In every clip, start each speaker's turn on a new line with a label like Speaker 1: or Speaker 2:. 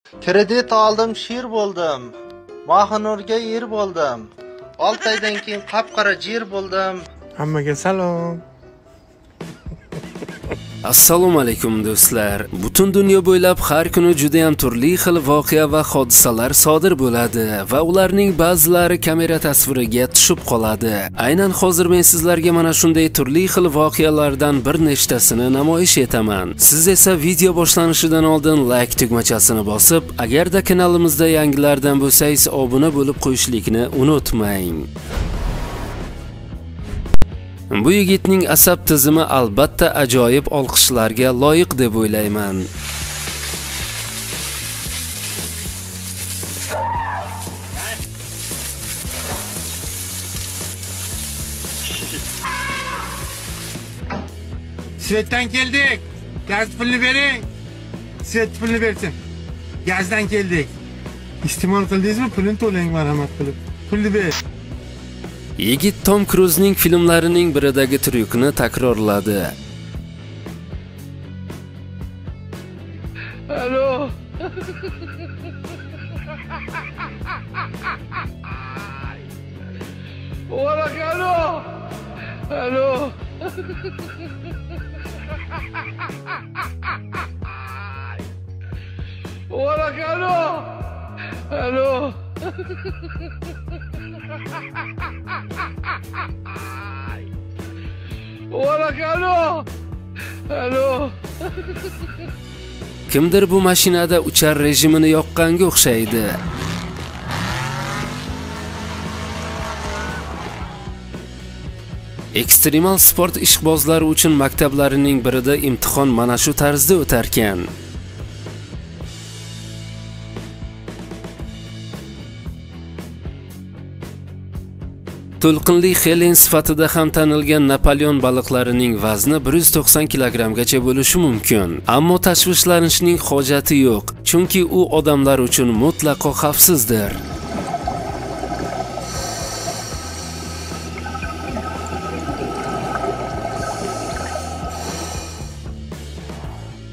Speaker 1: Kredit oldim, shir bo'ldim. Mahinurga er bo'ldim. 6 oydan keyin qap-qora jir bo'ldim.
Speaker 2: Hammaga salom.
Speaker 3: Assalomu alaykum do'stlar. Butun dunyo bo'ylab har kuni juda ham turli xil voqea va hodisalar sodir bo'ladi va ularning ba'zilari kamera tasviriga tushib qoladi. Aynan hozir men sizlarga mana shunday turli xil voqealardan bir nechtasini namoyish etaman. Siz esa video boshlanishidan oldin like tugmachasini bosib, agarda kanalimizda yangilardan bo'lsangiz obuna bo'lib qo'yishlikni unutmang. Bu yigitning asab tizimi albatta ajoyib olqishlarga loyiq deb o'ylayman.
Speaker 2: Svetdan keldik. Gaz pulini bering. Svet pulini bersin. Gazdan keldik. Iste'mol qildingizmi? Pulini to'lang marhamat qilib. Pulni ber.
Speaker 3: Yigit Tom Kruzning filmlarining biridagi tryukni takrorladi.
Speaker 4: Alo. Alo. Alo. Alo. Alo. Alo. Alo.
Speaker 3: Kimdir bu mashinada uchar rejimini yoqqanga o'xshaydi. Ekstremal sport ishqibozlari uchun maktablarining birida imtihon mana shu tarzda o'tarkan. To'lqinli Helen sifatida ham tanilgan Napoleon baliqlarining vazni 190 kilogramgacha bo'lishi mumkin. Ammo tashvishlanishning hojati yo'q, chunki u odamlar uchun mutlaqo xavfsizdir.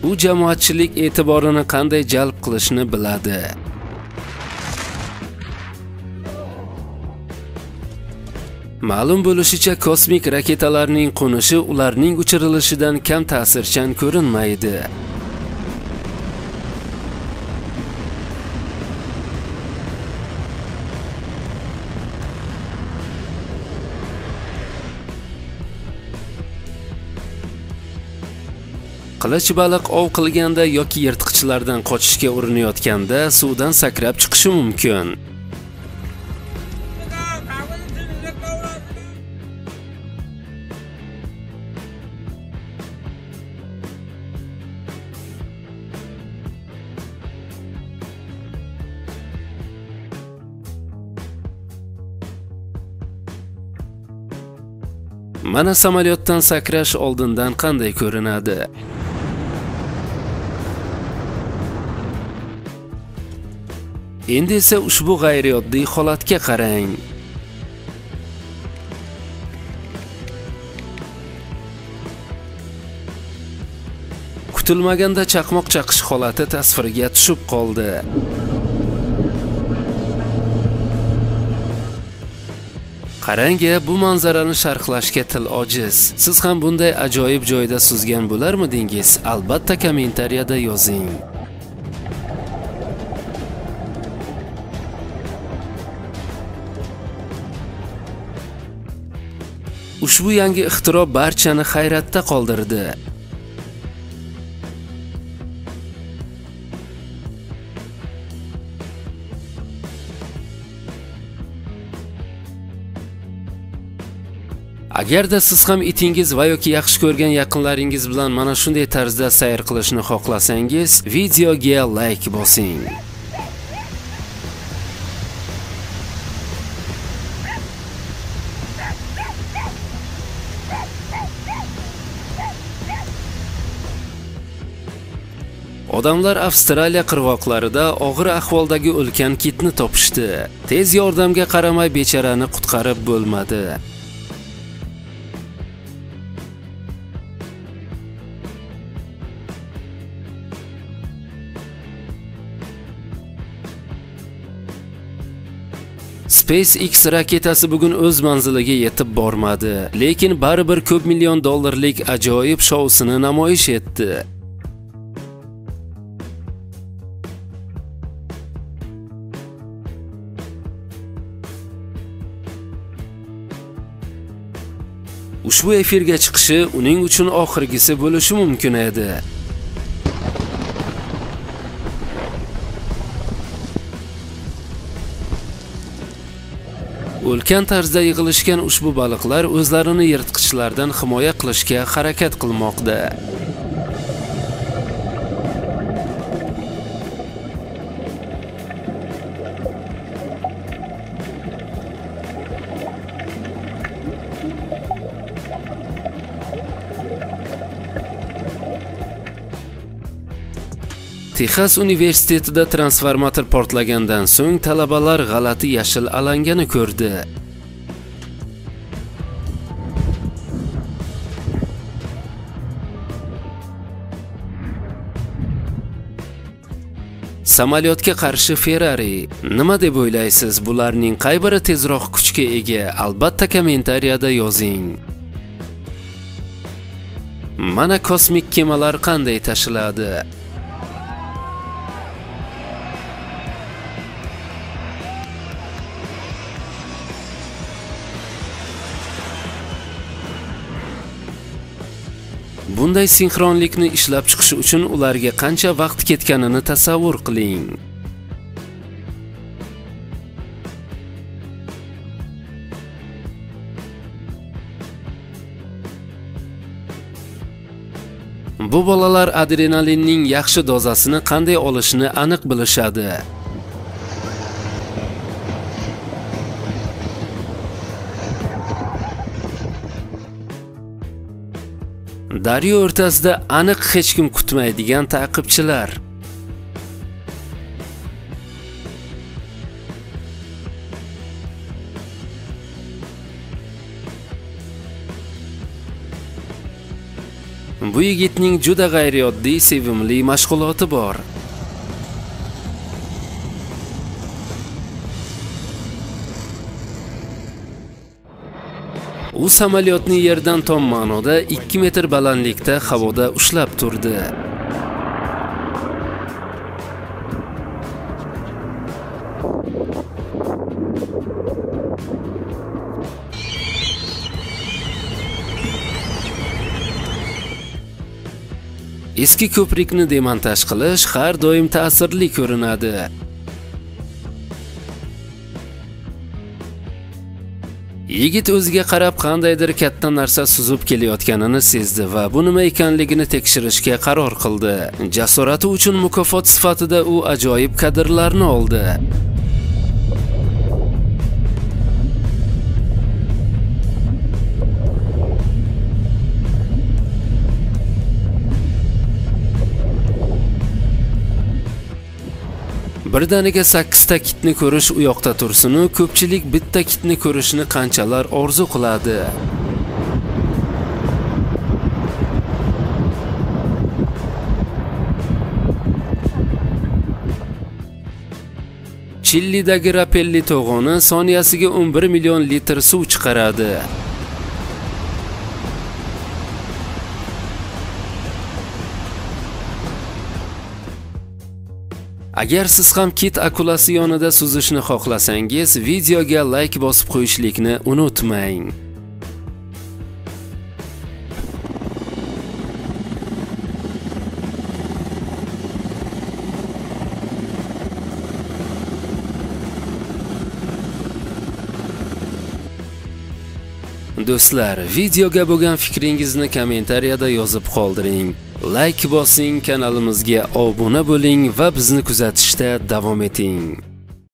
Speaker 3: U jamoatchilik e'tiborini qanday jalb qilishni biladi. Ma'lum bo'lishicha, kosmik raketalarning qo'nishi ularning uchirilishidan kam ta'sirchan ko'rinmaydi. Qilich baliq ov qilganda yoki yirtqichlardan qochishga urinayotganda suvdan sakrab chiqishi mumkin. Mana samolyotdan sakrash oldindan qanday ko'rinadi. Endi esa ushbu g'ayrioddiy holatga qarang. Kutilmaganda chaqmoq chaqish holati tasvirga tushib qoldi. Qarang-a, bu manzarani sharhlashga til ojiz. Siz ham bunday ajoyib joyda suzgan bo'larmidingiz? Albatta kommentariyada yozing. Ushbu yangi ixtiro barchani hayratda qoldirdi. Agarda siz ham itingiz va yoki yaxshi ko'rgan yaqinlaringiz bilan mana shunday tarzda sayr qilishni xohlasangiz, videoga like bosing. Odamlar Avstraliya qirg'oqlarida og'ir ahvoldagi ulkan kitni topishdi. Tez yordamga qaramay becharani qutqarib bo'lmadi. SpaceX raketasi bugun o'z manziliga yetib bormadi, lekin baribir ko'p million dollarlik ajoyib shousini namoyish etdi. Ushbu efirga chiqishi uning uchun oxirgisi bo'lishi mumkin edi. Ulkan tarzda yig'ilishgan ushbu baliqlar o'zlarini yirtqichlardan himoya qilishga harakat qilmoqda. Texas universitetida transformator portlagandan so'ng talabalar g'alati yashil alangani ko'rdi. Samolyotga qarshi Ferrari. Nima deb o'ylaysiz? Bularning qay biri tezroq kuchga ega? Albatta kommentariyada yozing. Mana kosmik kemalar qanday tashiladi? Bunday sinxronlikni ishlab chiqish uchun ularga qancha vaqt ketganini tasavvur qiling. Bu bolalar adrenalinning yaxshi dozasini qanday olishni aniq bilishadi. Daryo o'rtasida aniq hech kim kutmaydigan ta'qibchilar. Bu yigitning juda g'ayrioddiy sevimli mashg'uloti bor. U samolyotni yerdan tom ma'noda 2 metr balandlikda havoda ushlab turdi. Eski ko'prikni demontaj qilish har doim ta'sirli ko'rinadi. Yigit o'ziga qarab qandaydir katta narsa suzib kelayotganini sezdi va bu nima ekanligini tekshirishga qaror qildi. Jasorati uchun mukofot sifatida u ajoyib kadrlarni oldi. Birdaniga 8 ta kitni ko'rish u yoqda tursin-u, ko'pchilik bitta kitni ko'rishni qanchalar orzu qiladi. Chilidagi Rapelli to'g'oni soniyasiga 11 million litr suv chiqaradi. Agar siz ham kit akulasi yonida suzishni xohlasangiz, videoga like bosib qo'yishlikni unutmang. Do'stlar, videoga bo'lgan fikringizni kommentariyada yozib qoldiring. Like bosing, kanalimizga obuna bo'ling va bizni kuzatishda davom eting.